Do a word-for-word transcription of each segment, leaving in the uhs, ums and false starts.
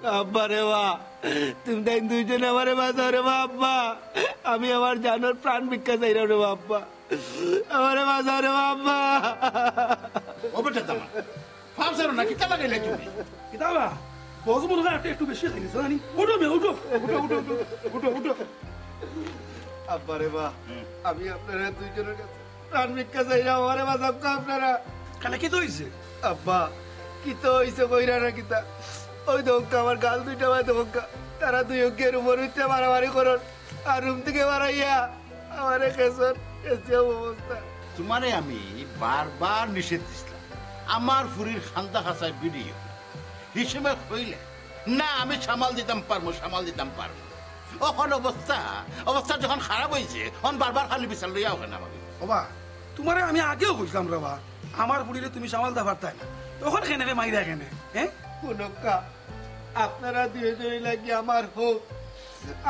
আব্বা রে বা, তুমি তাইন দুইজনে আমারে বাঁচাও রে বা আব্বা। আমি আমার জানর প্রাণ ভিক্ষা চাইরাম রে বা আব্বা। আমারে বাঁচাও রে বা আব্বা। ও বেটা, দাঁড়া। ফাল ছাড়ো না, কিতা লাগাইলে তুমি? কিতা বা? বস মনে হয় একটা একটু বেশি খাইলিছো, জানি। উঠো মে, উঠো। উঠো, উঠো, উঠো, উঠো, উঠো। আব্বা রে বা, হুম। আমি আপনারা দুইজনের কাছে প্রাণ ভিক্ষা চাইরাম, আমারে বাঁচাউক্কা আপনারা। কেনে, কিতা অইছে? আব্বা, কিতা অইছে কইরা না কিতা? ওই দেখউক্কা, আমার গাল দুইটা বায় দেখউক্কা, তারা দুইওগিয়ে রুমর ভিতরে মারামারি করর, আর রুম থাকি বারাইয়া আমারে খেছর, খেছিয়া অবস্থা। তোমারে আমি বারবার নিষেধ দিছলাম, আমার ফুরির খান্দা খাছায় ভিড়িও না। হি সময় কইলে, "না, আমি সামাল দিতাম পারমু, সামাল দিতাম পারমু।" অখন অবস্থা, অবস্থা যখন খারাপ অইছে, অখন বারবার খালি বিচার লইয়া অখান আমারে। ওবা, তোমারে আমি আগেও কইছলাম রে বা, আমার ফুরিরে তুমি সামালতা পারতায় না, তখন কেনে রে মাইরা কেনে, হ্যাঁ? হুনউক্কা, আপনারা দুইজনই লাগি আমার হউত,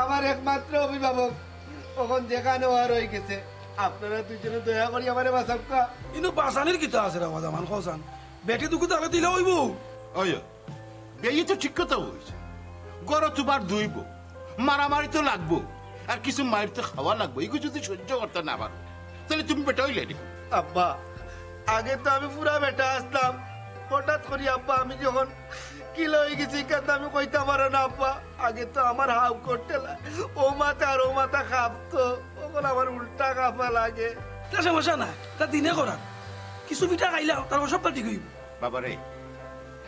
আমার একমাত্র অভিভাবক। অখন যেখান অওয়ার অই গেছে, আপনারা দুইজনে দয়া করি আমারে বাঁচাউক্কা। কিন্তু বাঁচানির কিতা আছে রে বা, জামান কওছান? বেটি দুঃখ তাহলে দিলে অইবো। ওই, ওই, বেইয়ে তো ঠিক কথা কইছে। ঘরো তোমার দুই বউ, মারামারি তো লাগবো, আর কিছু মাইর তো খাওয়া লাগবো। ইগু যদি সহ্য করতা না পারো, তাইলে তুমি বেটা অইলে নি? আব্বা, আগে তো আমি পুরা বেটা আছলাম, হঠাৎ করি আব্বা আমি যখন কিলা অই গেছি, ইখান তো আমি কইতাম পাররাম না আব্বা। আগে তো আমার হাউ করতে লা-, ও মাথা আর ও মাথা কাঁপতো, অখন আমার উল্টা কাঁপা লাগে। তা সমস্যা নাই, তা দিনে করার। কিছু পিঠা খাইলাও, তারপর সবটা ঠিক অইবো। বাবারে,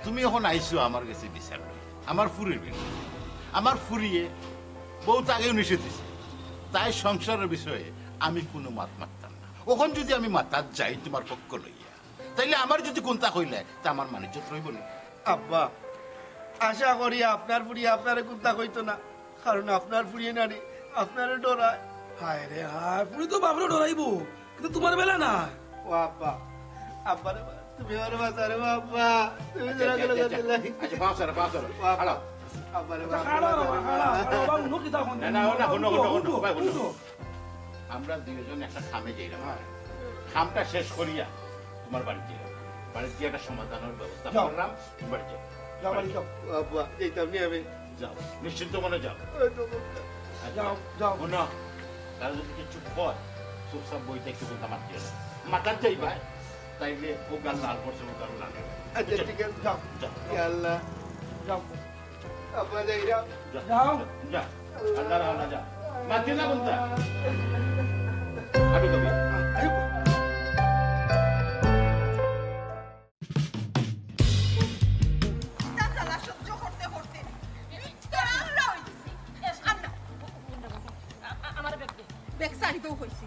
তুমি অখন আইছো আমার গেছে বিচার লইয়া, আমার ফুরির বিষয়ে। আমার ফুরিয়ে বউত আগেউ নিষেধ দিছে, তাইর সংসারর বিষয়ে আমি কুনু মাত মাততাম না। অখন যদি আমি মাতাত যাই তোমার পক্ষ লইয়া, তাইলে আমারে যদি কুন্তা কইলায়, তে আমার মান-ইজ্জত রইবো নি? আব্বা, আশা করি আপনার ফুরিয়ে আপনারে কুন্তা কইতো না, কারণ আপনার ফুরিয়ে নানি আপনারে ডরায়। হায় রে হায়, ফুরি তো বাপরে ডরাইবো, কিন্তু তোমার বেলা না। ও আব্বা, আব্বা রে বা, তুমি আমারে বাঁচাও রে বা আব্বা, তুমি আচ্ছা, আচ্ছা, আচ্ছা, আচ্ছা। আচ্ছা, পাও ছাড়ো, পাও ছাড়ো। ও আব্বা, আড়াও। আব্বা রে বা, আচ্ছা, খাড়া রে বা, খাড়া, খাড়া বা, উঠো কিতা অখন? না, না, ও না, হুনো, হুনো, হুনো, উঠো, ভাই, হুনো। উঠো। আমরা দুইজন একটা কামে যাইরাম। হ্যাঁ। কামটা শেষ করিয়া তোমার বাড়িত যাইরাম। বাড়িত গিয়া একটা সমাধানর ব্যবস্থা যাও। কররাম, তুমি বাড়িত যাও। যাও, বাড়িত যাও। আব্বা, যাইতাম নি আমি। যাও, নিশ্চিন্ত মনে যাও। ওই তো বলতে। আচ্ছা, যাও, যাও। হুনো, তারা যদি কিছু কয়, চুপচাপ বই থাকি কুন্তা মাতিও না। মাতাত যাইবায়, তাইলে ও গাল লাল করছে, ও গাল লাল। আচ্ছা, বুঝছো? ঠিক আছে। যাও। যাও। ইয়া আল্লাহ। যাও। আব্বা, যাইরাম। যা, যাও। যা, যা। আল্লাহ, আল্লাহ, যা। মাতিও না কুন্তা। হাঁটো তুমি। আয়ো। ইতা জ্বালা সহ্য করতে করতে বিকট আমরা অই গেছি। আর না। আ-, আ-, আমার ব্যাগ দে। ব্যাগ ছাড়ি দেও কইছি।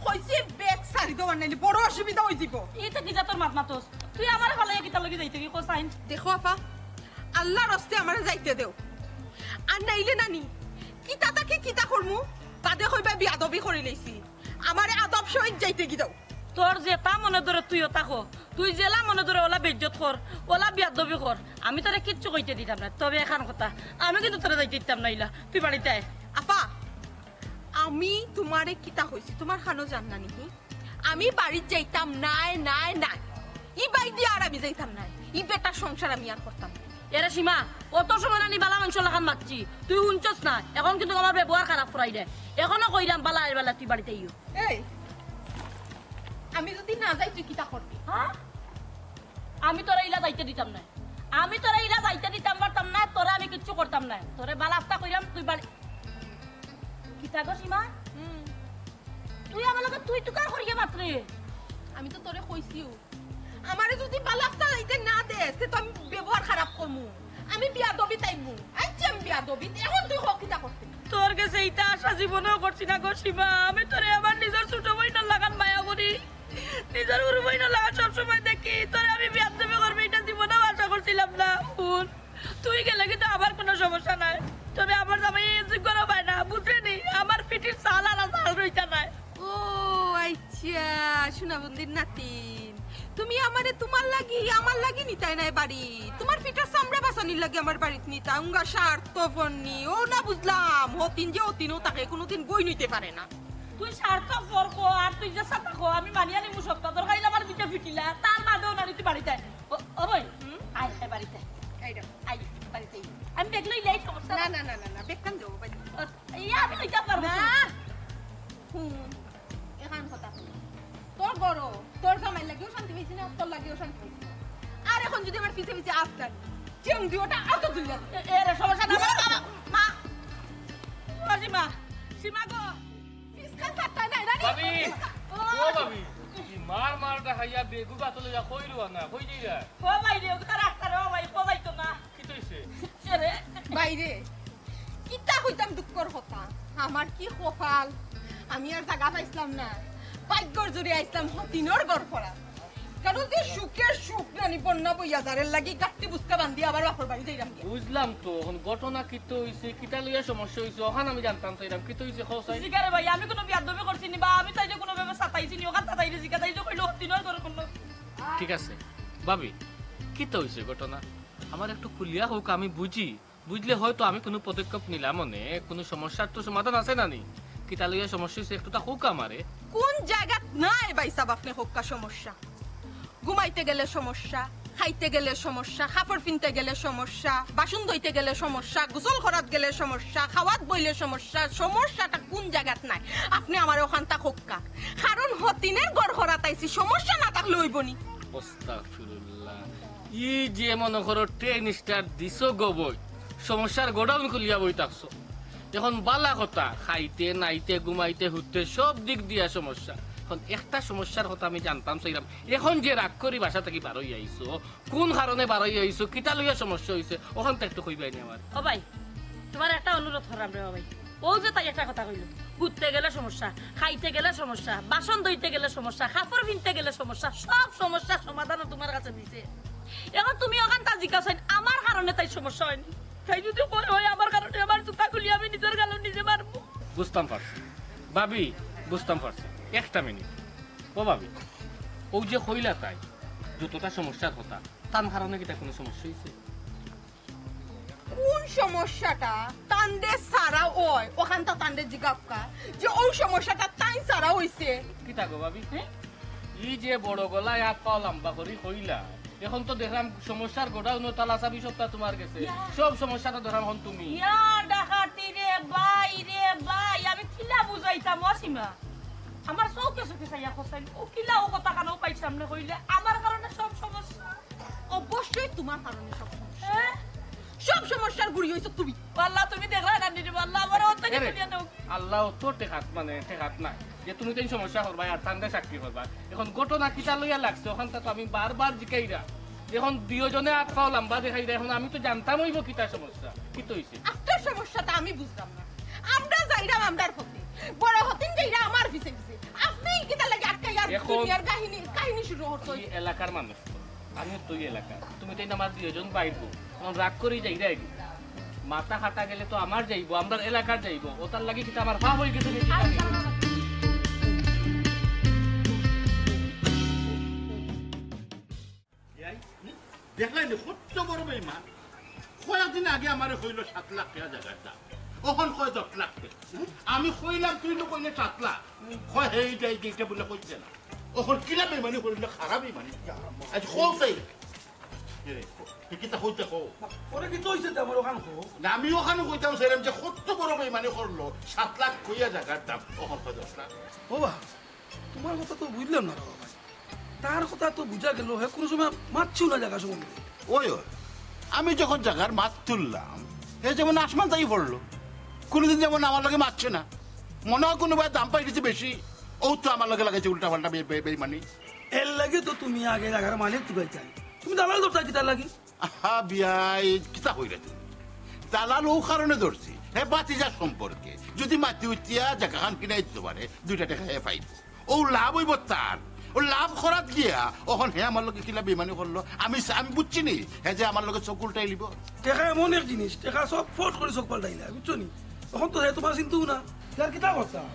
কইছি ব্যাগ ছাড়ি দেও, আর নাইলে বড় অসুবিধা অই যিবো। ইতা কিতা তোর মাত মাতস? তুই আমারে ফালাইয়া কিতার লাগি যাইতে গি, কছাইন? দেখো আফা, আল্লার ওয়াস্তে আমারে যাইতে দেও। আর নাইলে নানি, কিতা থাকি কিতা করমু, বাদে কইবা বেয়াদবি করিলাইছি। আমারে আদব সহিত যাইতে গি দেও। তোর যেতা মনে ধরে তুই ওতা ক। তুই যেলা মনে ধরে ওলা বেইজ্জত কর, ওলা বেয়াদবি কর। আমি তোরে কিচ্ছু কইতে দিতাম নায়। তবে এখান কথা, আমি কিন্তু তোরে যাইতে দিতাম নায় ইলা। তুই বাড়িত আয়। আফা, আমি তোমারে কিতা কইছি? তোমার কানো যার না নি? আমি বাড়িত যাইতাম নায়, নায়, নায়। ই বাড়ি দিয়া আর আমি যাইতাম নায়। ই বেটার সংসার আমি আর করতাম নায়। এরে সীমা, অত সময় নানি বালা মানষর লাখান মাতছি, তুই হুনছস না? এখন কিন্তু আমার ব্যবহার খারাপ করাই দে। এখনো কইরাম বালা এর বালা তুই বাড়িত আইও। এই, আমি যদি না যাই তুই কিতা করবি? হ্যাঁ? আমি তোরে ইলা যাইতে দিতাম নায়। আমি তোরে ইলা যাইতে দিতাম পারতাম নায়, তোরে আমি কিচ্ছু করতাম নায়। তোরে বালা আস্তা কইরাম তুই বাড়ি। কিতা গো সীমা? হুম। তুই আমার লগে তুই তুকার করিয়া মাতরে। আমি তো তোরে কইছিউ, আমারে যদি বালা আস্তা যাইতে না দেস, তে তো আমি ব্যবহার খারাপ করমু, আমি বেয়াদবি তাইমু। আইচ্ছা, আমি বেয়াদবি, এখন তুই ক কিতা করতে? তোর গেছে ইতা আশা জীবনেও করছি না গো সীমা। আমি তোরে আমার নিজর ছোট বইনর লাখান মায়া করি, নিজর হুরু বইনর লাখান সবসময় দেখি। তোরে আমি বেয়াদবি করবে, ইটা জীবনেও আশা করছিলাম না। হুন, তুই গেলে কিন্তু আমার কুনু সমস্যা নাই, তবে আমার জামাই এই যোগ্য পায় না, বুঝলে নি? আমার পিঠির চাল আর চাল রইতা নাই। ও আইচ্ছা, সোনাবন্দির নাতিন, তুমি আমারে তোমার লাগি, আমার লাগি নিতায় নায় বাড়ি, তোমার পিঠার চামড়া বাছানির লাগি আমার বাড়িত নিতায়, উঙ্গা স্বার্থপর নি। ও না বুঝলাম, হতিন যে হতিনও থাকে, কুনুদিন বইন অইতে পারে না। তুই স্বার্থপর ক আর তুই যে সাতা ক, আমি মানিয়া নিমু সবটা। তোর খাইলে আমার দুইটা ফিটিলা, তার বাদেও না তুই বাড়িত আয়। ও, ও বই, হুম? আয়, আয় বাড়িত আয়। এই দেখো। আয়, বাড়িত আয়। আমি ব্যাগ লইলে এই সমস্যা না, না। না, না, না, না, ব্যাগখান দেও, ভাই। ইয়া, আমি লইতাম পারবো না। না। হুম, এখান কথা হুন। তোর ঘরো, তোর জামাইর লাগিও শান্তি পাইছি না, তোর লাগিও শান্তি পাইছি না। আর এখন যদি আমার পিছে পিছে আসতেন, চেউন্দি ওটা আতো তুলিয়া দে। এ, এ রে, সমস্যা না, মা, মা, মা। ও সীমা, সীমা গো। পিছখান ছাড়তায় নায়, নানি? ভাবি, পিছখান, ও। ও ভাবি, ই মার মারটা খাইয়া বেগু গাতো লইয়া কই রুয়া না, কই যাইরা? ও ভাই রে, ও তার আস্তা রে, ও ভাই, ও ভাই তো না। কিতা অইছে? এ রে। ভাই রে, কিতা কইতাম দুঃখর কথা। আমার কি কপাল, আমি আর জাগা পাইছলাম না। ভাগ্যর জোরে আইছলাম হতিনর ঘর করা। কারণ যে সুখের সুখ নানি বন্যা বইয়া যার, এর লাগি গাট্টি বুসকা বান্ধি আবার বাপর বাড়ি যাইরাম গিয়া। বুঝলাম তো, এখন ঘটনা কিতা অইছে, কিতা লইয়া সমস্যা অইছে, ওখান আমি জানতাম চাইরাম, কিতা অইছে, কও চাই। জিগারে ভাই, আমি কোনো বিয়াদবি করছি নি বা আমি তাইরে কোনোভাবে সাতাইছি নি, ওখান সাতাইরে জিগা, তাই যে কইলো হতিনর ঘর করলো। ঠিক আছে, ভাবি, কিতা অইছে ঘটনা? আমার একটু খুলিয়া কউক, আমি বুঝি। বুঝলে হয়তো আমি কোনো পদক্ষেপ নিলাম, মানে কোনো সমস্যার তো সমাধান আছে না নি? কিতা লইয়া সমস্যা অইছে একটু তা কউক আমারে। কোন জাগাত নাই ভাই সাব আপনে কউক্কা সমস্যা? ঘুমাইতে গেলে সমস্যা, খাইতে গেলে সমস্যা, কাপড় ফিনতে গেলে সমস্যা, বাসন ধইতে গেলে সমস্যা, গোসল করাত গেলে সমস্যা, খাওয়াত বইলে সমস্যা। সমস্যাটা কোন জাগাত নাই? আপনে আমারে ওখানতা কউক্কা। কারণ হতিনের ঘর করাত আইছি, সমস্যা না থাকলে অইবো নি। আস্তাগফিরুল্লাহ। ই যে মনো করো ট্রেন স্টার্ট দিছো গো বই, সমস্যার গোডাউন খুলিয়া বই থাকছো। এখন বালা কথা, খাইতে, নাইতে, ঘুমাইতে, হুততে সব দিক দিয়া সমস্যা। এখন একটা সমস্যার কথা আমি জানতাম চাইরাম, এখন যে রাগ করি বাসা থাকি বারই আইছো, কোন কারণে বারই আইছো, কিতা লইয়া সমস্যা অইছে, ওখান তো একটু কইবায় নি আমার। ও ভাই, তোমার একটা অনুরোধ করলাম রে ও ভাই। ও যে তাই একটা কথা কইলো, ঘুরতে গেলে সমস্যা, খাইতে গেলে সমস্যা, বাসন ধইতে গেলে সমস্যা, কাপড় ফিনতে গেলে সমস্যা, সব সমস্যার সমাধান তোমার কাছে দিছে। এখন তুমি ওখান তা জিজ্ঞাসা অইন, আমার কারণে তাই সমস্যা অয়নি। তাই যদি কয় হয় আমার কারণে, আমার জুতা খুলি আমি নিজের গালো নিজে মারবো। বুঝতাম পারছি ভাবি, বুঝতাম পারছি। একটা মিনিট, ও ভাবি, ও যে কইলা তাই যতটা সমস্যার কথা, তার কারণে কিতা কোনো সমস্যা অইছে? কোন সমস্যাটা তানরে সারা অয়, ওখানতা তানরে জিগাউক্কা, যে অউ সমস্যাটা তাইন সারা অইছে। কিতা গো ভাবি, হ্যাঁ? ই যে বড় গলায় আত পাও লম্বা করি কইলা, এখন তো দেখলাম সমস্যার গোডাউনর তালা চাবি সবটা তোমার গেছে। ইয়া। সব সমস্যাটা ধরাম হন তুমি। ইয়া ডাকাতি রে ভাই, রে ভাই, আমি কিলা বুঝাইতাম অসীমা? আমার চউখে চউখে চাইয়া কছাইন, ও কিলা ও কথা কানো পাইর সামনে কইলে, আমার কারণে সব সমস্যা। অবশ্যই তোমার কারণে সব সমস্যা। হ্যাঁ? সব সমস্যার গুড়ি অইছো তুমি। আল্লাহ, তুমি দেখরায় না নি রে, আল্লাহ, আমার অন্তরে এরে, খুলিয়া দাও। আল্লাহ তো টেকাত, মানে, টেকাত নাই যে তুমি তাইন সমস্যা করবায় আর তানরে সাক্ষী করবায়। এখন ঘটনা কিতা লইয়া লাগছে, ওখানতা তো আমি বারবার জিকাইরা। এখন দুইওজনে আত পাও লম্বা দেখাইরা, এখন আমি তো জানতাম অইবো কিতা সমস্যা, কিতা অইছে। আপনার সমস্যাটা আমি বুঝলাম না। আমরা যাইরাম আমরার পথে, বড় হতিন যাইরা আমার পিছে পিছে। আপনে কিতা লাগি আটকাইয়া এখন দুনিয়ার কাহিনী, কাহিনী শুরু করছইন? ই এলাকার মানুষ তো, আমি তো ই এলাকার। তুমি তাইন আমার দুইওজন ভাইর বউ, এখন রাগ করি যাইরায় গি। মাথা কাটা গেলে তো আমার যাইবো, আমরার এলাকার যাইবো। ওটার লাগি কিতা আমার পাপ অই গেছে নি? এই, দেখলায় নি কত বড় বেইমান? কয়দিন আগে আমারে কইলো সাত লাখ টেকা জাগার দাম, অখন কয় দশ লাখ টেকা। আমি কইলাম, তুই নু কইলে সাত লাখ, কয় হে ইটা, ইটা, ইটা বুলে কইছে না। অখন কিলা বেইমানি করিলো, খারাপ বেইমানি। আজ কও চাই। এরে, ই কিতা কইতে কও? ওরে কিতা অইছে তে আমার ওখান কও? না, আমি ওখান কইতাম চাইরাম যে কত বড় বেইমানি করলো, সাত লাখ কইয়া জাগার দাম, অখন কয় দশ লাখ। ও বা, তোমার কথা তো বুঝলাম না রে বাবা। তার কথা তো বুঝা গেল, হে কোনো সময় মাতছেও না জাগা সম্বন্ধে। ওই, ওই, আমি যখন জাগার মাত তুললাম, হে যেমন আসমান থাকি পড়লো। কোনোদিন যেমন আমার লগে মাতছে না। মনে অয় কোনোবায় দাম পাই গেছে বেশি, অউ তো আমার লগে লাগাইছে উল্টা পাল্টা বে-, বে-, বেইমানি। এর লাগি তো তুমি আগে জাগার মালিক তুকাইতায়। তুমি দালাল ধরতায় কিতার লাগি? আহা বিয়াই, কিতা কইরায় তুমি? দালাল অউ কারণে ধরছি, হে ভাতিজার সম্পর্কে। যদি মাতি উঠিয়া জাগাখান কিনাই দিতো পারে, দুইটা টেকা হে পাইবো। অউ লাভ অইবো তার। অউ লাভ করাত গিয়া, অখন হে আমার লগে কিলা বেইমানি করলো, আমি সা-, আমি বুঝছি নি, হে যে আমার লগে চউখ উল্টাইলিবো। টেকা এমন এক জিনিস, টেকা সব ফট করি চউখ পাল্টাইলায়, বুঝছো নি? অখন তো হে তোমার চিনতোউ না, তে আর কিতা করতায়?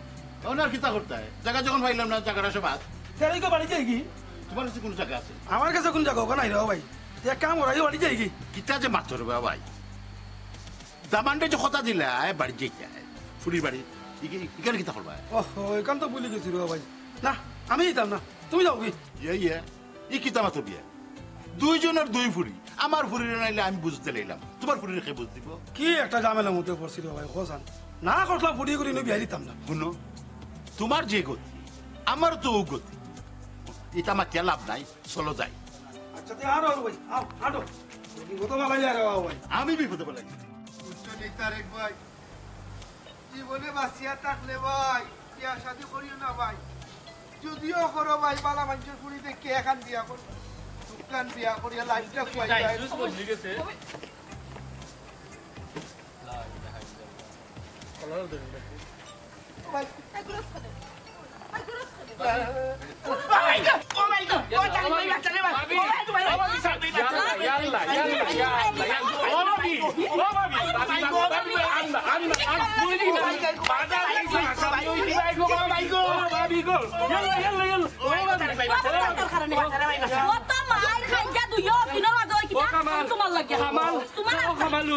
অখন আর কিতা করতায়? জাগা যখন পাইলাম না, জাগাটা সব বাদ। তে আর ইগু বাড়ি যাইগি? তোমার কাছে কোনো জাগা আছে? আমার কাছে কোনো জাগা ওখানে নাই রে ভাই। তে এক কাম করো, ইগু বাড়ি যাইগি? কিতা যে মাতছো রে ভাই? দামান্দরে যে কথা দিলায়, বাড়ি যাইতায়। ফুরির বাড়ি। ইগি-, ইখানে কিতা করবায়? ওহো, ইখান তো ভুলি গেছি রে ভাই। না, আমি যাইতাম না। তুমি যাওগি? ইয়ে, ইয়ে। ই কিতা মাতো বিয়া? দুইজনর দুই ফুড়ি, আমার ফুড়িরে নাইলে আমি বুঝ দিলাইলাম, তুমার ফুড়িরে কে বুঝ দিবো? কি একটা ঝামেলার মধ্যে পড়ছি রে ভাই, কও ছাইন। না করলাম ফুড়ি করি নু বিয়া দিতাম না। হুনো, তুমার যে গতি, আমারও তো অউ গতি। ইতা মাতিয়া লাভ নাই, চলো যাই। আচ্ছা, তে আও ভাই, আও, আও। বিপদো ফালাইলা রে ভাই। আমি বিপদো ফালাইছি? বুঝছো নি তারেক ভাই, জীবনে বাঁচিয়া থাকলে ভাই, বিয়া শাদি করিও না ভাই। যদিও করো ভাই, বালা মানষর ফুড়ি দেখিয়া একখান বিয়া করো, দুইখান বিয়া করিয়া লাইফটা খুয়াই যায়। কত মাইর খাইয়া দুইও দিনর মাঝে ওই কিতা? তুমার লাগে। তুমার লাগে।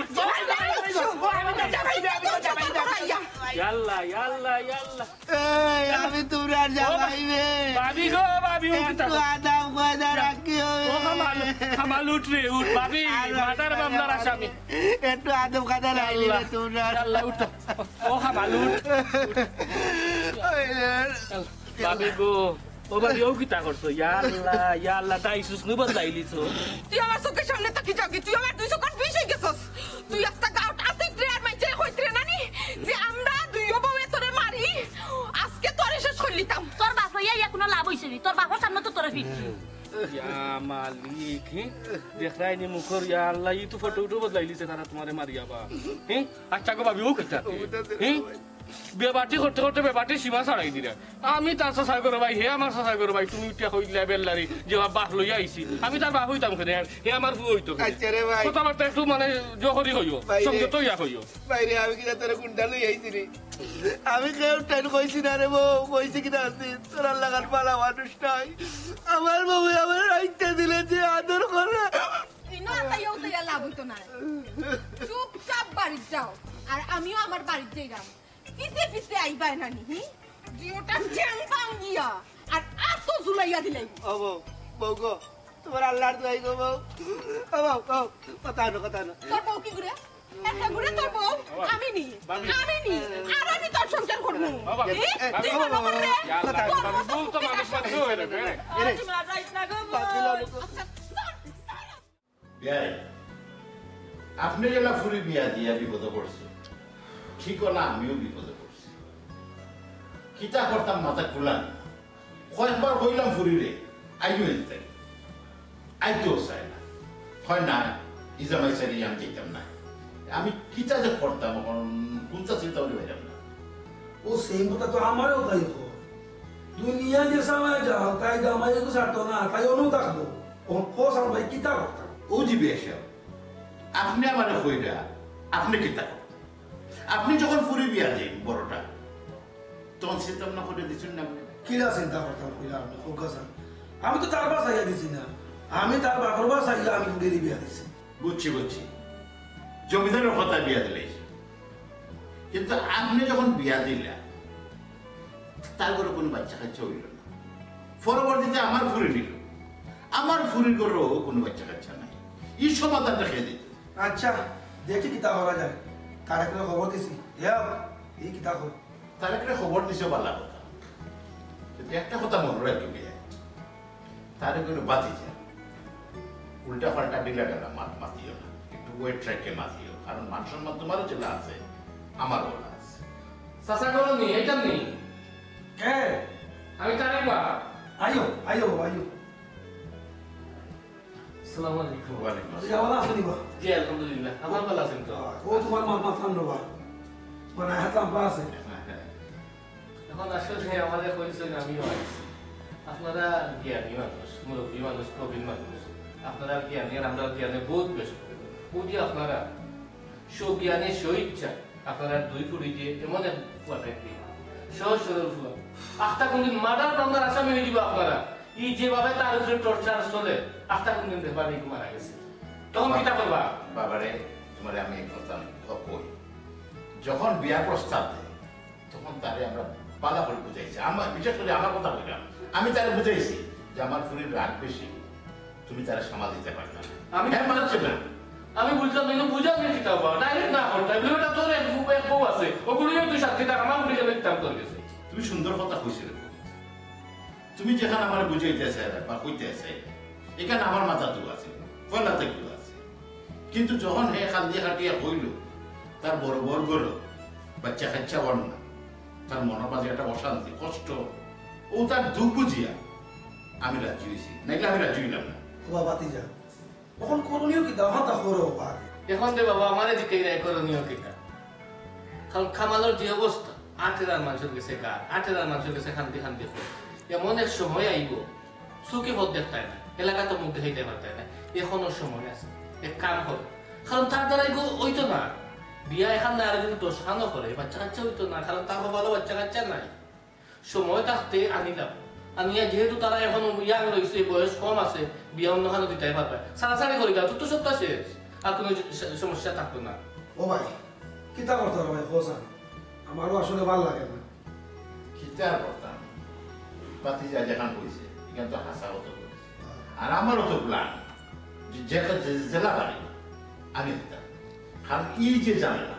ইয়াল্লা, ইয়াল্লা, ইয়াল্লা। এই, আমি তুমরার জামাই বে। ভাবি গো, ভাবি, উঠি একটু থাকো। আদব কায়দা রাখিও বে। ও কামাল, কামাল, উঠ রে, উঠ। ভাবি, আর মার্ডার মামলার আসামি। একটু আদব কায়দা রাখিও বে তুমরা। ইয়াল্লা, উঠ। ও কামাল, উঠ। ওই রে। ভাবি গো, ও ভাবি, অউ কিতা করছো? ইয়াল্লা, ইয়াল্লা, তাই সুসনু বদলাইলিছো। তুই আমার চউখর সামনে থাকি যাওগি, তুই আমার দুই চউখর বিষ অইগেছস। তুই আস্তা গাউত আতিত রে আর মাইনষে কইত রে নানি যে আমরা দুইও বউয়ে তোরে মারি, আজকে তোরে শেষ করিলিতাম। তোর বাপ অইয়া ইয়া কুনু লাভ অইছে নি? তোর বাপর সামনে তো তোরে ফিরছি। ইয়া মালিক, হে? দেখরায়নি মুখর, ইয়াল্লা, ই তো ফটো উটো বদলাইলিছে তারা তুমারে মারিয়া বা। হে? আচ্ছা গো ভাবি, অউ কিতা? হে? বেবাটি করতে করতে বেবাটির সীমা ছাড়াই দিরা। আমি তার চাচার ঘরর ভাই, হে আমার চাচার ঘরর ভাই, তুমি উঠিয়া কইলা বেল্লারি যে বাপ লইয়া আইছি। আমি তার বাপ অইতাম কেনে? আর হে আমার ফুয়া অইতো কেনে? আচ্ছা রে ভাই। কথাবার্তা একটু মানে জহরি কইও, ভাই রে। সংযত অইয়া কইও। ভাই রে, আমি কিতা তোরে গুন্ডা লইয়া আইছি রে? আমি কেউ টাইন কইছি না রে বউ, কইছি কিতা আছি, তোর লাখান বালা মানুষ নাই। আমার বউয়ে আমারে রাইখতে দিলে যে আদর করে। ইনো আতাইয়া উতাইয়া লাভ অইতো নায়। চুপচাপ বাড়িত যাও, আর আমিও আমার বাড়িত যাইরাম। পিছে পিছে আইবায় নানি, হি? জিওটা ঠ্যাং ভাঙ্গিয়া আর আতো ঝুলাইয়া দিলাই। ও বউ, বউ গো, তুমার আল্লার দোয়াই গো বউ। ও বউ, বউ, কথা আনো, কথা আনো। তোর বউ কি ঘুরে? একটা ঘুরে তোর বউ? আমি নি, আমি নি, আর আমি তোর সংসার করমু। হি? তুই মনে কর রে, কথা আনো। তোর বউ তো মানুষ মাত্র হয়ে যাবে। আরে, আচ্ছা, ছাড়, ছাড়। বিয়াই, আপনে যেলা ফুরি বিয়া দিয়া বিপদো পড়ছইন, ঠিক অলা আমিও বিপদো পড়ছি। কিতা করতাম মাথা খুলার না। কয়েকবার কইলাম ফুরিরে, আইও এনতাই। আইতেও চায় না। কয় না, ই জামাই ছাড়ি আমি যাইতাম না। আমি কিতা যে করতাম অখন, কুনতা চিন্তা করি পাইলাম না। ও সেম কথা তো আমারেও তাই কয়। দুনিয়া যে সময় যাও, তাই জামাই এগু ছাড়তো না, তাই অনু থাকবো। ও কও সামনে ভাই কিতা করতাম? ও জি বিয়াই সাব, আপনে আমারে কইরা, আপনে কিতা করতাম? আপনে যখন ফুরি বিয়া দেইন বড়টা, তখন চিন্তা ভাবনা করি দিছইন না আপনে? কিলা চিন্তা করতাম কইলা আপনে, কউক্কা ছাইন। আমি তো তার বায় চাইয়া দিছি না, আমি তার বাপর বায় চাইয়া আমি ফুরিরে বিয়া দিছি। বুঝছি, বুঝছি, জমিদারর কথায় বিয়া দিলাইছি। কিন্তু আপনে যখন বিয়া দিলা, তার ঘরো কুনু বাইচ্চা কাইচ্চা অইলো না। পরবর্তীতে আমার ফুরি নিলো, আমার ফুরির ঘরো কুনু বাইচ্চা কাইচ্চা নাই। ই সমাধানটা কে দিতো? আচ্ছা, দেখি কিতা করা যায়। তারেকরে খবর দিছি। হে, ই কিতা কর? তারেকরে খবর দিছো, বালা কথা। কিন্তু একটা কথা মনো রাখিও বিয়াই, তারেক অইলো ভাতিজা। উল্টা পাল্টা ঢিলা ঢালা মাত মাতিও না, একটু ওয়েট রেখে মাতিও, কারণ মান সম্মান তুমারও যেলা আছে, আমারও অলা আছে। চাচা, ঘরো নি, এইটা নি। কে? আমি তারেক বা। আইও, আইও, আইও। আসসালামু আলাইকুম। ওয়ালাইকুম আসসালাম। ভালা আছো নি বা? জি, আলহামদুলিল্লাহ। আপনে ভালা আছইন তো? ও তুমার মা, মাতলাম না বা। মানে, হাত লাম্বা আছে। অখন আসলে আমারে কইছইন, আমিও আইছি। আপনারা জ্ঞানী মানুষ, মুরব্বি মানুষ, প্রবীণ মানুষ। আপনারা জ্ঞানী আর আমরার জ্ঞানে বউত বেশ। অউ যে আপনারা স্বজ্ঞানে স্বইচ্ছা আপনারা দুই ফুড়িয়ে এমন এক ফুয়া পাইছইন, সহজ সরল ফুয়া। আখতা কুনদিন মার্ডার মামলার আসামি অইযিবা আপনারা। ই যেভাবে তার উপরে টর্চার চলে, আখতা কুনদিন দেখবা নি মারা গেছে। তখন কিতা করবা? বাবারে, তুমারে আমি এক কথা কই। যখন বিয়ার প্রস্তাব দেয়, তখন তারে আমরা ভালা করি বুঝাইছি। আমার, বিশেষ করি আমার কথা কইলাম, আমি তারে বুঝাইছি যে আমার ফুরির রাগ বেশি, তুমি তারে সামাল দিতে পারতায় না। আমি হে মানছে না। আমি বুঝলাম না, কিন্তু বুঝার নেই কিতা বা। Direct না করতায়। বলে, "বেটা, তোর এক বউ, এক বউ আছে। ওগুলো নিয়ে তুই সাক্ষী থাক, আমার গুলি কেন দিতাম তোর কাছে?" তুমি সুন্দর কথা কইছিলে। তুমি যেখান আমারে বুঝাইতে চাইরায় বা কইতে চাইরায়, এখান আমার মাথাত আছে, পয়লা থাকিউ আছে। কিন্তু যখন হে কান্দি কাটিয়া কইল, তার বড় বড় ঘর, বাচ্চা কাচ্চা অর না, তার মনর মাঝে একটা অশান্তি, কষ্ট, ও তার দুঃখ বুঝিয়া আমি রাজি অইছি, নাইলে আমি রাজি অইলাম না। ও বাবা, তুই যা। অখন করণীয় কিতা? অখন তা করো বাবা। অখন রে বাবা, আমারে জিকাইরায় করণীয় কিতা? কারণ কামালর যে অবস্থা, আট হাজার মানুষর গেছে গার, আট হাজার মানুষর গেছে কান্দি কান্দি কয়। এমন এক সময় আইব, চউখে পথ দেখতায় না, এলাকাত মুখ দেখাইতে পারতায় না। এখনো সময় আছে, এক কাম করো, কারণ তার দ্বারা এগু অইতো না। বিয়া এখান না, আর যদি দশখানও করে, বাচ্চা কাচ্চা অইতো না, কারণ তার বাবারও বাচ্চা কাচ্চা নাই। সময় থাকতে আনিলাও। আনিয়া যেহেতু তারা এখন young রইছে, বয়স কম আছে, বিয়া অন্যখানো দিতায় পারবায়। ছাড়াছাড়ি করি দাও, তো, তো সবটা শেষ। আর কোনো স-, সমস্যা থাকতো না। ও ভাই, কিতা করতাম রে ভাই, কও ছাইন। আমারও আসলে ভালা লাগে না। কিতা আর করতাম? ভাতিজায় যেখান কইছে, এখান তো হাছা কথা কইছে। আর আমারও তো plan, যে, যে, যে, জেলা বাড়ি, আমি দিতাম। কারণ এই যে ঝামেলা,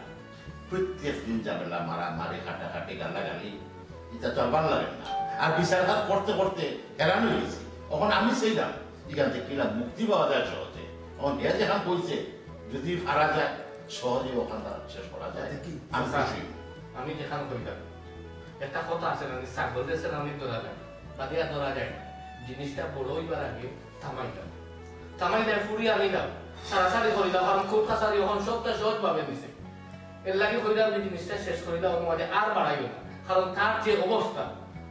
প্রত্যেক দিন ঝামেলা, মারামারি, কাটাকাটি, গালাগালি, ইটা তো আর ভালা লাগে না। আর বিচার করতে করতে হেরান অই গেছি। অখন আমি চাইলাম, এখান থাকি কিলা মুক্তি পাওয়া যায় সহজে। অখন হে যেখান কইছে, যদি পারা যায়, সহজে অখানটা শেষ করা যায়। দেখি, আমি চাচা, খুশি। আমি যেখান কইলাম, একটা কথা আছে না, ছাগল দেশে নামে ধরা যায়, বাদিয়া ধরা যায় না। জিনিসটা বড় অইবার আগে থামাই দাও। থামাই দাও, ফুরি আনি দাও। ছাড়াছাড়ি করি দাও, কারণ কোর্ট কাছারি অখন সবটা সহজভাবে নিছে। এর লাগি কইলাম যে জিনিসটা শেষ করি দাও, অন্য মাঝে আর বাড়াইও না। কারণ তার যে অবস্থা,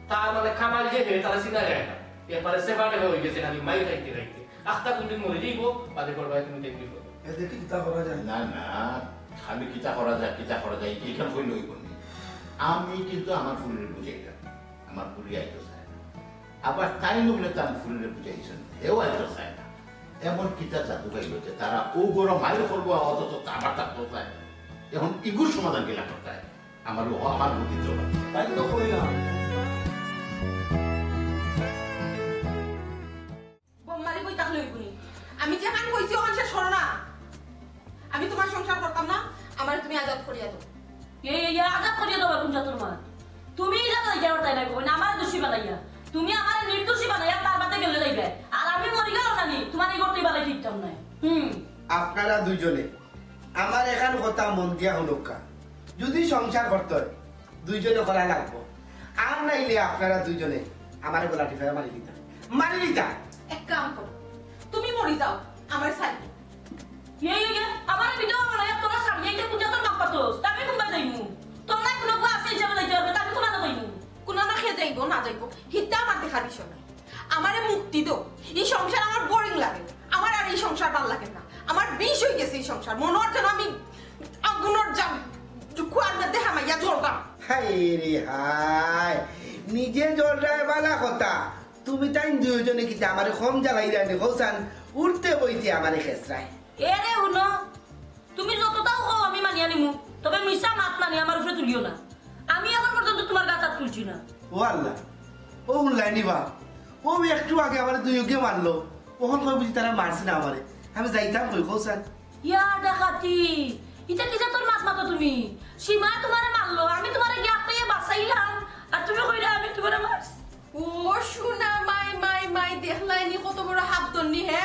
তার মানে কামাল যে হে, তারে চিনা যায় না। একবারে সেপারেট অই গেছে, খালি মাইর খাইতে খাইতে। আখতা কোনদিন মরি যাইব, বাদে করবায় তুমি দেখবি। এ দেখি কিতা করা যায়। না, না, খালি কিতা করা যায়, কিতা করা যায়, এখান কইলে অইব নি। আমি কিন্তু আমার ফুরিরে বুঝাইলাম, আমার ফুরি আইতো চায় না। আবার তাইন অইলে তান ফুরিরে বুঝাইছইন, হেও আইতো চায় না। এমন কিতা জাদু পাইল যে তারা অউ ঘরো মাইর করবো, অথচ আবার থাকতো চায়। অখন ইগুর সমাধান কিলা করতায়? আমার ও আমার বুদ্ধি তো। তাই তো কইলাম। বোম্মালি কই থাকলে অইবনি? আমি যেখান কইছি অখান শেষ করো না। আমি তুমার সংসার করতাম না, আমারে তুমি আজাদ করিয়া দেও। এই, এই, এই, আজাদ করিয়া দেও, কুন জাতর মাত? তুমি ইজাত লইতে পারতায় না, কই না, আমারে দোষী বানাইয়া। তুমি আমারে নির্দোষী বানাইয়া তার বাদে গেলে যাইবে। আর আমি মরি গেলে জানি, তুমার এই ঘরটাই বানাই দিতাম না। হুম। আপনারা দুইজনে আমার এখান কথা মন দিয়া হুনউক্কা। যদি সংসার করতে হয়, দুইজনে করা লাগবো। আর নাইলে আপনারা দুইজনে আমারে গলা টিপাইয়া মারি দিতা। মারি দিতা। এক কাম করো, তুমি মরি যাও, আমারে ছাড়ি দেও। ইয়ে, ইয়ে, ইয়ে, আমারে বিধবা বানাইয়া তোরা ছাড়ি দিতে কুন জাতর মাত মাতস? আমি কুনবায় যাইমু? তোর নাই কুনু বউ আছে হিসাবে যাইতে পারবে, আমি কুনবায় যাইমু? কুনানো কে যাইবো না যাইবো, হিতা আমার দেখার বিষয় না। আমারে মুক্তি দেও, ই সংসার আমার বোরিং লাগে। আমার আর ই সংসার ভালা লাগে না। আমার বিষ অই গেছে ই সংসার। মনো অর যেন আমি আগুনর জাম কুয়ার মধ্যে হামাইয়া জ্বলতাম। হায় রে হায়, নিজে জ্বলরায় ভালা কথা, তুমি তাইন দুইজনে কিতা আমারে কম জ্বালাইরায় নি, কও ছাইন, উঠতে বইতে আমারে খেসরায়। এরে হুনো, তুমি যততাউ কও আমি মানিয়া নিমু, তবে মিছা মাত নানি আমার উপরে তুলিও না। আমি এখন পর্যন্ত তুমার গাত আত তুলছি না। ও আল্লাহ, ও হুনলায় নি বা, ও একটু আগে আমারে দুইওগে মারলো, অখন কয় বুঝি তারা মারছে না আমারে। আমি যাইতাম কই, কও ছাইন? ইয়া ডাকাতি, ইটা কি জাতর মাত মাতো তুমি? সীমায় তুমারে মারলো, আমি তুমারে গিয়া আটকাইয়া বাঁচাইলাম, আর তুমি কইরায় আমি তুমারে মারছি। ও সোনা মাই, মাই, মাই, দেখলায় নি কত বড় হাত ধরনি, হে?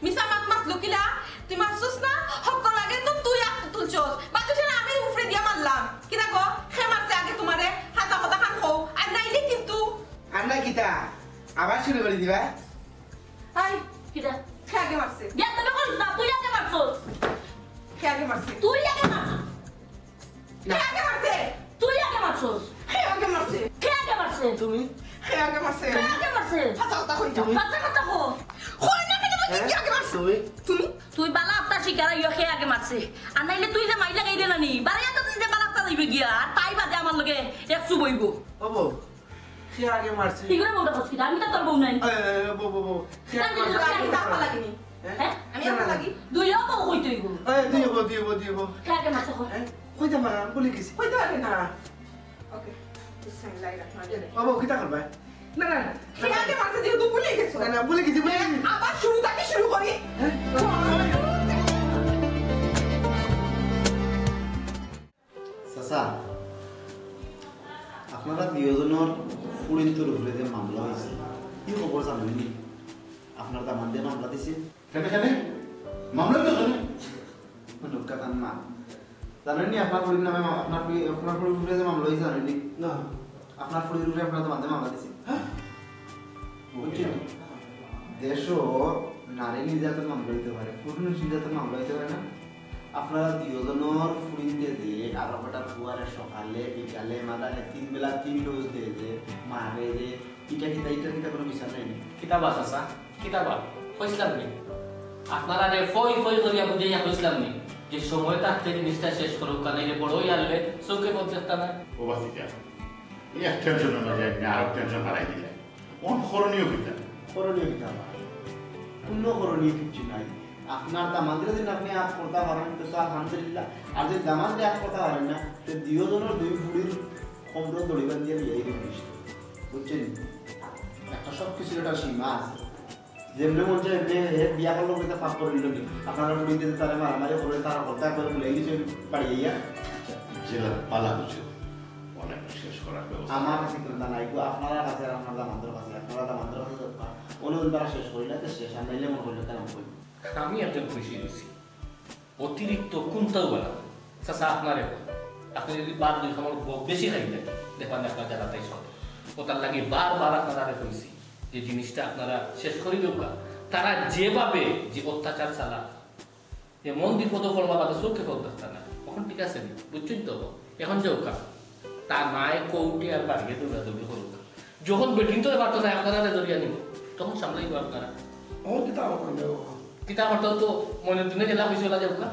মিছা মাত মাতলো কিলা? তুই মারছস না? হক লাগে তো তুই আত তুলছস। বাদ দিস না, আমি উপরে দিয়া মারলাম। কিতা গো? কে মারছে আগে তুমারে? হাছা কথা খান কও। আর নাইলে কিন্তু। আর না কিতা? আবার শুরু করি দিবা? আই, কিতা? কে আগে মারছে? বিয়া তুমি করিস না, তুই আগে মারছস। কে আগে মারছে? তুই আগে মারছস। কে আগে মারছে? তুই আগে মারছস। কে আগে মারছে? কে আগে মারছে? তুমি? কে আগে মারছে? কে আগে মারছে? হাছা কথা কই যাও। তুমি? হাছা কথা কও। কই না কেন বলছি হ্যাঁ? কে আগে মারছে? তুমি? তুমি? তুই ভালা আফতা শিকার অইয়া কে আগে মারছে। আর নাইলে তুই যে মাইর লাগাই দিলা নি, বারে এত তুই যে ভালা আফতা দিবে গিয়া, আর তাই বাদে আমার লগে এক চুপ অইব। ও বউ, কে আগে মারছে? ইগুরে বউটা কস কিতা? আমি তো তোর বউ নাই। এ, এ, বউ, বউ, বউ। কে আগে মারছে? আমি তো আফা লাগি নি। হ্যাঁ? হ্যাঁ? আমি আফা লাগি? দুইও বউ কইতে অইব। এ, দুইও বউ, দুইও বউ, দুইও বউ। কে আগে মারছে কও? হ্যাঁ? কইতে পারে না, আমি বলি গেছি। কইতে পারে না। ওকে। বিসমিল্লাহির রহমানির রহিম। ও বউ, কিতা করবা? না, না, না। সে আগে মারছে যেহেতু ভুলে গেছো। না, না, ভুলে গেছি, ভুলে গেছি। আবার শুরু থাকি শুরু করি। হ্যাঁ? চাচা, আপনারা দুইওজনর ফুড়িন্তর উপরে যে মামলা অইছে, কি খবর জানইন নি? আপনার দামান্দে মামলা দিছে। কেনে, কেনে? মামলা তো কেনে? লোকটা তার মা। জানইন নি আপনার ফুড়ির নামে মা-, আপনার ফুড়ি, আপনার ফুড়ির উপরে যে মামলা অইছে জানইন নি? না। আপনার ফুড়ির উপরে আপনার দামান্দে মামলা দিছে। হ্যাঁ? বুঝছেন? দেশো নারী নির্যাতন মামলা অইতে পারে, পুরুষ নির্যাতন মামলা অইতে পারে না। আপনারা দুইওজনর ফুড়িন্তে যে আরো কটা ফুয়ারে সকালে, বিকালে, মাদারে তিন বেলা তিন ডোজ দেয় যে, মারে যে, ইটা কিতা, ইটার কিতা কোনো বিচার নাই নি? কিতা বা চাচা, কিতা বা? কইছিলাম নি? আপনারারে ফই ফই করিয়া বুঝাইয়া কইছিলাম নি? যে সময় থাকতে জিনিসটা শেষ করউক্কা, নাইলে বড় অইয়া আনলে চউখে পথ দেখতা না। ও বাসিকা, এই এক টেনশনের মাঝে আপনি আরো টেনশন বাড়াই দিলেন। কোন করণীয় কিতা? করণীয় কিতা আমার? কোনো করণীয় কিচ্ছু নাই। আপনার দামান্দরে যদি আপনি আত করতা পারেন, তো আলহামদুলিল্লাহ। আর যদি দামান্দরে আত করতা পারেন না, তো দুইওজনর দুই ফুড়ির কমরো দড়ি বান্ধিয়া বিয়াই দিন। বুঝছেন? একটা সব কিছুর একটা সীমা আছে। যেমনে মন চায় এমনে হে বিয়া করলো বলে তা পাপ করিল নি। আপনারা ফুড়িন্তে তারে মারামারি করে তারা হত্যা করে বলে এই কিছু বাড়ি আইয়া। আচ্ছা, যেটা পালা বুঝো, অনেক শেষ করার ব্যবস্থা। আমার কাছে কোনো নাই গো, আপনার কাছে আর আপনার দামান্দর কাছে, আপনারা দামান্দর কাছে যাউক্কা। অনুদিন তারা শেষ করিলা, তো শেষ, আর নাইলে মনে করলে তারা কই। আমি একজন খুশি হইছি। অতিরিক্ত কুন্তাও বালা। চাচা, আপনারে কই। আপনি যদি বার দুই খামর ব-, বেশি খাই থাকি, দেখবেন আপনার জ্বালাটাই সব। ওটার লাগি বারবার আপনারারে কইছি যে জিনিসটা আপনারা শেষ করি দেউক্কা। তারা যেভাবে যে অত্যাচার চালা, এমন বিপদো পড়বা বাদে চউখে পথ দেখতা না। এখন ঠিক আছে নি? বুঝছেন তো? এখন যাউক্কা। তা নায় কোর্টে আর বাড়িয়ে দৌড়াদৌড়ি করুক। যখন বেটিন্তরে পারতো না, আপনারারে ধরিয়া নিব। তখন সামলাইব আপনারা। ও কিতা করতাম রে বাবা? কিতা করতাম তো মইনুদ্দিনে যেলা কইছে ওলা যাউক্কা।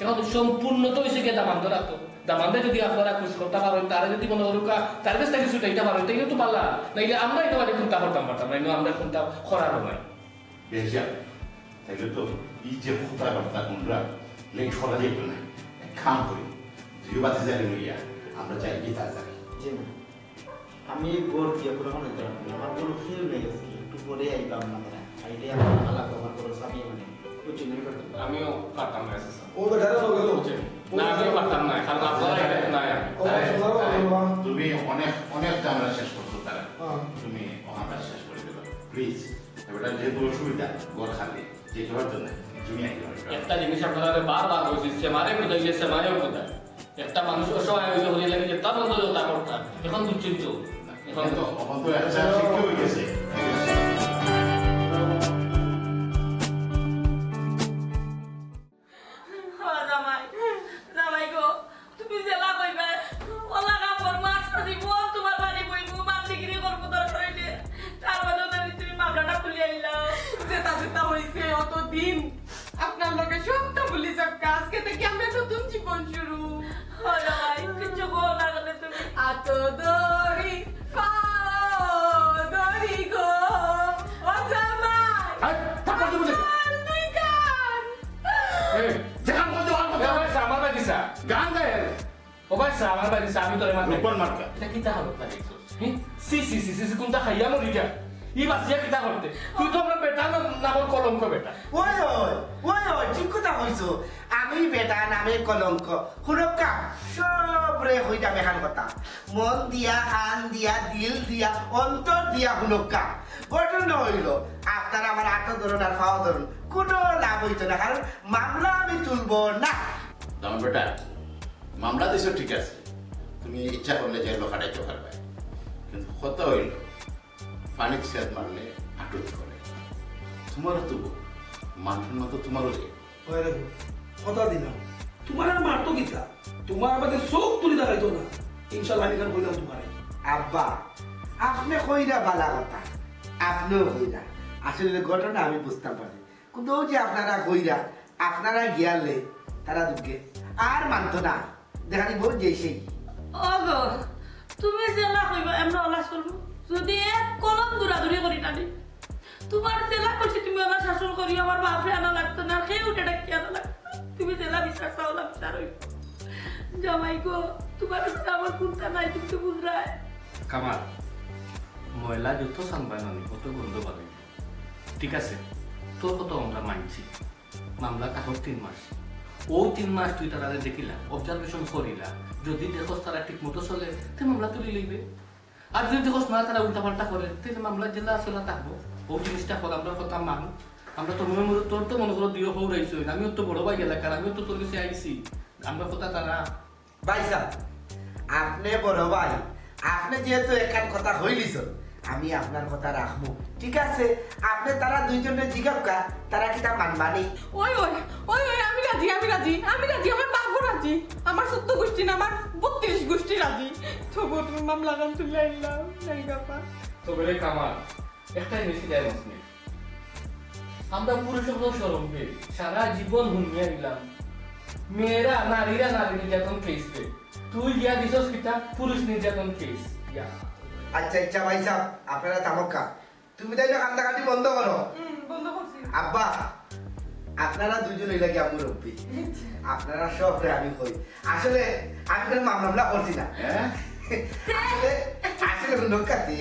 এখন সম্পূর্ণ তো হইছে গিয়া দামান্দর আতো। দামান্দে যদি আপনারা খুশ করতা পারেন, তারে যদি মনে করুক্কা, তার কাছ থাকি ছুটাইতা পারেন, তাইলে তো বালা। নাইলে আমরা ইটা বাদে কুন্তা করতাম পারতাম না, ইনো আমরা কুন্তা করারও নাই। বেশা, তাইলে তো এই যে কথাবার্তা আমরা লেট করা যাইতো না। এক কাম করি, দুই বাতি জানি লইয়া আমরা যাই কি তাড়াতাড়ি। জি না, আমি ঘর দিয়া পুরো মনে করি আমার কোনো ফিল নেই আজকে, একটু পরে আইবা আপনারা। আইলে আমার আলাপ ব্যবহার করো, সাথে মানে বুঝছি না, আমি পারতাম না। আমিও পারতাম না, স্যার। ও বেটারা লগে লগে। বুঝছেন? না, আমিও পারতাম না, কারণ আপনারা এটা নাই। ও, সোনার বাবা, বাবা। তুমি অনেক, অনেক ঝামেলা শেষ করছো তারা। হ্যাঁ। তুমি অহানটা শেষ করে দিবা, প্লিজ। এবার যেহেতু অসুবিধা, ঘর খালি, যে কেউর জন্য, তুমি আইতে পারবে। একটা জিনিস আপনারা বারবার বলছি, সেমারে বুঝাইছে, সেমারেও বুঝায়। একটা মানুষ অসহায় হইলে হইলে লাগে যে তার মতো তা করতা। এখন বুঝছেন তো? এখন তো, এখন তো একটা শিক্ষা হয়ে গেছে। ও জামাই, জামাই গো, তুমি যেলা কইবা, ওলা কাম করমু, আস্তা জীবন তোমার বাড়ি বইমু, বান্দিগিরি করমু, দরকার হইলে। তার বাদেও না তুমি মামলাটা খুলিয়া আইলাও। যেটা যেটা হইছে অত দিন, আপনার লগে সবটা ভুলি যাউক্কা। আজকে থাকি আমরা নতুন জীবন শুরু। ও জামাই, কিচ্ছু কও না কেনে তুমি? আতো দড়ি, পাও দড়ি গো। ও জামাই, এই, থাপ্পড় দিবো যে। আমার দুই কান। এই, যেখান করতে, ওখান করতে। এ ভাই, আমার বাগিচা। গান গায়। ও ভাই, আমার বাগিচা, আমি তোরে মারতাম। রূপন মার্কা। ইটা কিতা হালত লাগে? হুম? সি, সি, সি, সি, সি, কুন্তা খাইয়া মরি যা। ই বাঁচিয়া কিতা করতে? তুই তো আমরা বেটা না, নামর কলঙ্ক বেটা। ওই, ওই, ওই, ওই, ঠিক কথা কইছো। আমি বেটা নামে কলঙ্ক। হুনউক্কা, সবরে কইতাম এখান কথা। মন দিয়া, কান দিয়া, দিল দিয়া, অন্তর দিয়া হুনউক্কা। ঘটনা হইল, আপনারা আমার আতো ধরুন আর পাও ধরুন, কোনো লাভ হইতো না, কারণ মামলা আমি তুলবো না। দামান বেটা, মামলা দিছো ঠিক আছে, তুমি ইচ্ছা করলে জেলও খাটাইতে পারবে, কিন্তু কথা হইল, পানিত সেদ মারলে আটুত করে। তোমারও তো বউ, মানসম্মান তো তোমারও যে। ওই দেখো, কথা দিলাম, তোমার আর মারতো কিতা? তোমার বাদে চোখ তুলি দেখাইতো না। ইনশাল্লাহ, আমি কেন কইলাম তোমারে? আব্বা, আপনি কইরা বালা কথা, আপনিও কইরা। আসলে ঘটনা আমি বুঝতাম পারি, কিন্তু ওই যে আপনারা কইরা, আপনারা গিয়ালে তারা দুঃখে আর মানতো না। দেখা দিব যে সেই। ওগো, তুমি যেলা কইবা, এমন ওলা চলবো। যদি এক কলম দৌড়াদৌড়ি করি টানি, তোমার যেলা কইছি তুমি আমার শাসন করি, আমার বাপরে আনা লাগতো না, কেউ উঠে ডাকি আনা লাগতো না। তুমি যেলা বিচার চাও, ওলা বিচার হইব। জামাই গো, তোমার কাছে আমার কুন্তা নাই, তুমি তো বুঝরায়। কামাল, ময়লা যত সানবায় নানি, অত গন্ধ বাড়ে। ঠিক আছে, তোর কথা আমরা মানছি। মামলা থাকউক তিন মাস। অউ তিন মাস তুই তারারে দেখিলা, অবজারভেশন করিলা। যদি দেখস তারা ঠিক মতো চলে, তে মামলা তুলি লইবে। আর যদি দেখস না, তারা উল্টাপাল্টা করে, তাইলে মামলা যেলা আছে অলা থাকবো। অউ জিনিসটা কর, আমরার কথা মান। আমরা তো মনে মনে, তোর তো মনে করো দুইও হউর আইছইন, আমিও তো বড় ভাই এলাকার, আমিও তো তোর কাছে আইছি। আমরার কথা তারা ভাই সাব, আপনে বড় ভাই, আপনে যেহেতু একখান কথা কইলিছইন, আমি আপনার কথা রাখমু। ঠিক আছে, আপনে তারা দুইজনরে জিগাউক্কা, তারা কিতা মানবানি? ওই, ওই, ওই, ওই, আমি রাজি, আমি রাজি, আমি রাজি, আমার বাপও রাজি, আমার চৌদ্দ গোষ্ঠী না, আমার বত্রিশ গোষ্ঠী রাজি। তবু তুমি মামলা খান তুলে আনলাম, নাই বাবা। তবে রে কামাল, একটা জিনিস কি জানোস নি? আমরা পুরুষ অকল শরম পেয়ে সারা জীবন হুনিয়া দিলাম, মেয়েরা, নারীরা নারী নির্যাতন কেস রে। তুই গিয়া দিছস কিতা পুরুষ নির্যাতন কেস? ইয়া। আচ্ছা, আচ্ছা ভাই সাব, আপনারা থামউক্কা। তুমি তাইলে কান্দাকাটি বন্ধ করো। হুম, বন্ধ করছি। আব্বা, আপনারা দুইজন অইলা গিয়া মুরব্বি। আপনারা সবরে আমি কই। আসলে আমি কোনো মামলা মামলা করছি না। হ্যাঁ? আসলে, আসলে হুনউক্কা তে,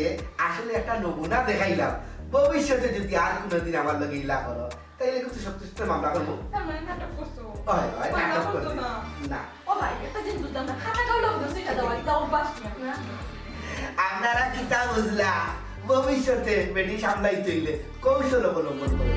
আসলে একটা নমুনা দেখাইলাম। ভবিষ্যতে যদি আর কোনোদিন আমার লগে ইলা করো, তাইলে কিন্তু শক্ত শক্ত মামলা করবো। তার মানে নাটক করছো? হয়, হয়, মামলা নাটক করছো করছি। না। না। ও ভাই, একটা জিনিস বুঝলাম না, খাতা কাউর লগে দুইটা দেওয়া, এটা অভ্যাস নি আপনার? আপনারা কিতা বুঝলা? ভবিষ্যতে বেটি সামলাইতে অইলে কৌশল অবলম্বন করো।